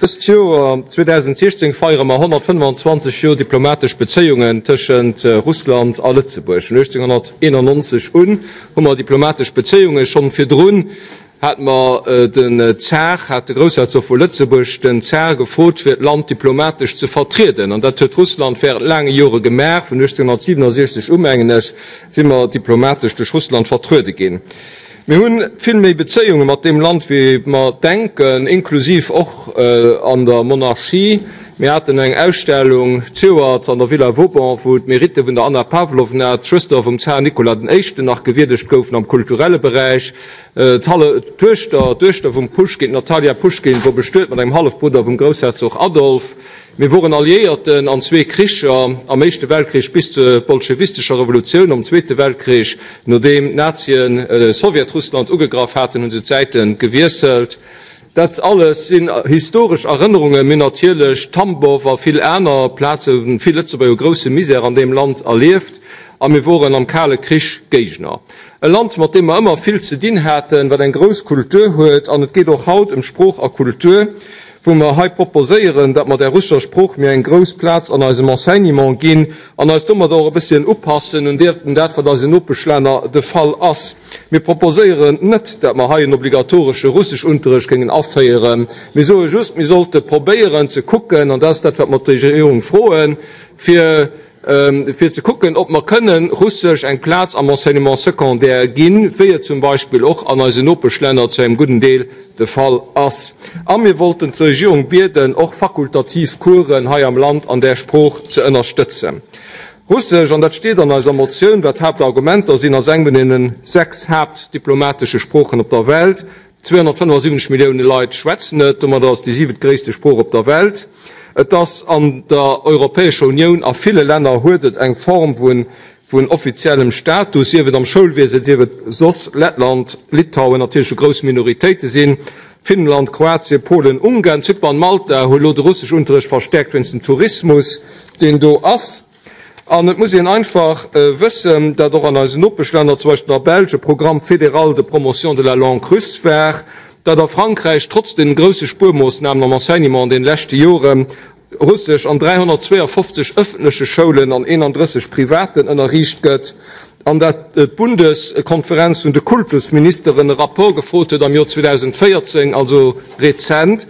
Dëst Joer, 2016, feiere mer 125 Joer diplomatesch Bezéiungen tëschent Russland a Lëtzebuerg. Vun 1891 un hu mer diplomatesch Bezéiungen. Schonn virdrun hat mer den Zar, hat de Groussherzog vu Lëtzebuerg den Zar gefrot, fir d'Land diplomatesch ze vertrieden. An dat huet Russland während laange Jore gemaach. Vun 1867 u, mengen ech, si mer diplomatesch duerch Russland vertruede ginn. Mir hu vill méi Bezéiunge mat deem Land, wéi mer denken, inklusiv och an der Monarchie. Mir haten eng Ausstellung zejoert an der Villa Vauban, wou d'Meritte vun der Anna Pawlowna, d'Schwëster vum Zar Nicolas den Éischten, nach gewierdegt goufen am kulturelle Beräich. D'Duechter, d'Duechter vum Puschkin, d'Natalia Puschkin, wor bestuet mat engem Hallefbrudder vum Groussherzog Adolf. Mir woren Alliéierten an zwee Kricher, am Éischte Weltkrich bis zur bolschewistescher Revolutioun, am Zweete Weltkrich, nodeem d'Nazien Sowjetrussland ugegraff haten, hu se d'Säite gewiesselt. Dat alles sinn historesch Erënnerungen. Mir natierlech Tambow a vill aner Plazen, vill Lëtzebuerger hu grousse Misär an deem Land erlieft a mir woren am Kale Krich Géigner. E Land, mat deem mer ëmmer vill ze dinn haten, wat eng grouss Kultur huet, an et geet och haut ëm Sprooch a Kultur. wou mer hei proposéieren, datt mer der russescher Sprooch méi eng grouss Plaz an eisem Enseignement ginn an eis domadder och e bësschen upassen un dat, wat eisen Nopeschlänner de Fall ass. Mir proposéieren net, datt mer hei en obligatoresche Russeschunterrecht géingen aféieren. Mir soe just, mir sollte probéieren ze kucken, an dat ass dat, wat mer d'Regierung froen, fir fir ze kucken, ob mer kënnen Russesch eng Plaz am Enseignement secondaire ginn, wéi et zum Beispill och an eisen Nopeschlänner zu engem gudden Deel de Fall ass. A mir wollten d'Regierung bieden, och fakultativ Coursen hei am Land an där Sprooch ze ënnerstëtzen. Russesch, an dat steet an eiser Motioun, wat d'Haaptargumenter sinn, ass eng vun deene 6 haaptdiplomatesche Sproochen op der Welt. 275 Millioune Leit schwätzen et, domadder ass et déi siwentgréisste Sprooch op der Welt. Et ass an der Europäescher Unioun, a ville Länner huet et eng Form vun offiziellem Status, sief et am Schoulwiesen, sief et soss, Lettland, Litauen, natierlech wou grouss Minoritéite sinn, Finnland, Kroatien, Polen, Ungarn, Zypern, Malta hu elo de Russeschunterrecht verstäerkt wéinst dem Tourismus, deen do ass. An et muss een einfach wëssen, datt och an eisen Nopeschlänner, zum Beispill der Belsch, e Programme fédéral de promotion de la langue russe war, datt a Frankräich trotz den grousse Spuermoossnamen am Enseignement an den leschte Joren Russesch an 352 ëffentleche Schoulen an 31 privaten ënnerriicht gëtt an datt d'Bundeskonferenz vun de Kultusministeren e Rapport gefrot huet am Joer 2014, also rezent,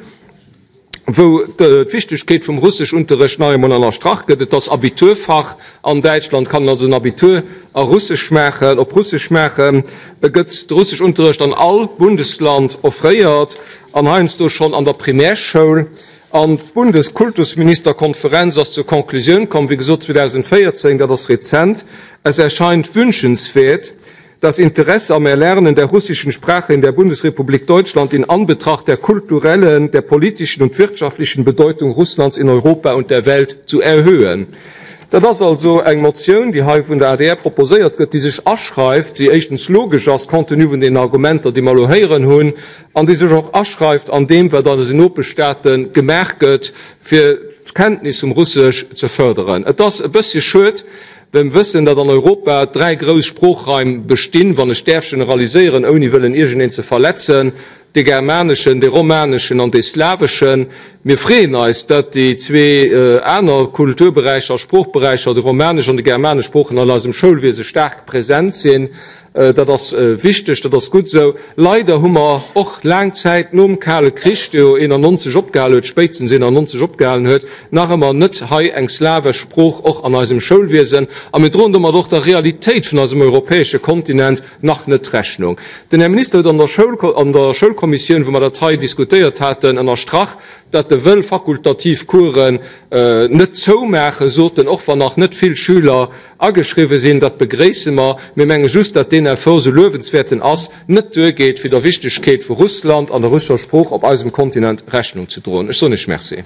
wou d'Wichtegkeet vum Russeschunterrecht nach eemol ënnerstrach gëtt. Et ass Abiturfach an Däitschland, kann een also en Abitur a Russesch maachen, op Russesch maachen. Et gëtt de Russeschunterrecht an all Bundesland offréiert an heiansdo schonn an der Primärschoul. An d'Bundeskultusministerkonferenz ass zur Conclusioun komm, wéi gesot 2014, dat ass rezent, Es erscheint wünschenswert, Das Interesse am Erlernen der russischen Sprache in der Bundesrepublik Deutschland in Anbetracht der kulturellen, der politischen und wirtschaftlichen Bedeutung Russlands in Europa und der Welt zu erhöhen. Dat ass also eng Motioun, déi hei vun der adr proposéiert gëtt, déi sech aschreift, déi éischtens logesch ass, compte tenu vun den Argumenter, déi mer elo héieren hunn, an déi sech och aschreift an deem, wat an eisen Nopeschstaate gemaach gëtt, fir d'Kenntnis vum Russesch ze förderen. Et ass e bëssche schued, Wëll wëssen, datt an Europa 3 grouss Sproochraim bestinn, wann ech däerf generaliséieren, ouni wëllen iergendeen ze verletzen, dee germaneschen, dee romaneschen an dee slaweschen. Mir freeën eis, datt déi zwee aner Kulturberäicher a Sproochberäicher, déi romanesch an déi germanesch Sproochen, an eisem Schoulwiese staark present sinn. Dat ass wichteg, dat ass gutt esou. Leider hu mer och laang Zäit nom Kale Krich, dee jo 91 opgehal huet, spéitstens 91 opgehalen huet, nach ëmmer net hei eng slawesch Sprooch och an eisem Schoulwiesen. A mir droen domat och der Realitéit vun eisem europäesche Kontinent nach net Rechnung. Den Här Minister huet an der Schoul, an der Schoulkommissioun, wou mer dat hei diskutéiert haten, ënnerstrach, datt e wëll fakultativ Coursen net zoumaachen, sot en, och wann nach net vill Schüler Ageschriwwe sinn. Dat begréisse mer. Mir menge just, datt deen Effort, sou luewenswäert en ass, net duergeet, fir der Wichtegkeet vu Russland an der russescher Sprooch op eisem Kontinent Rechnung ze droen. Ech soen Iech Merci.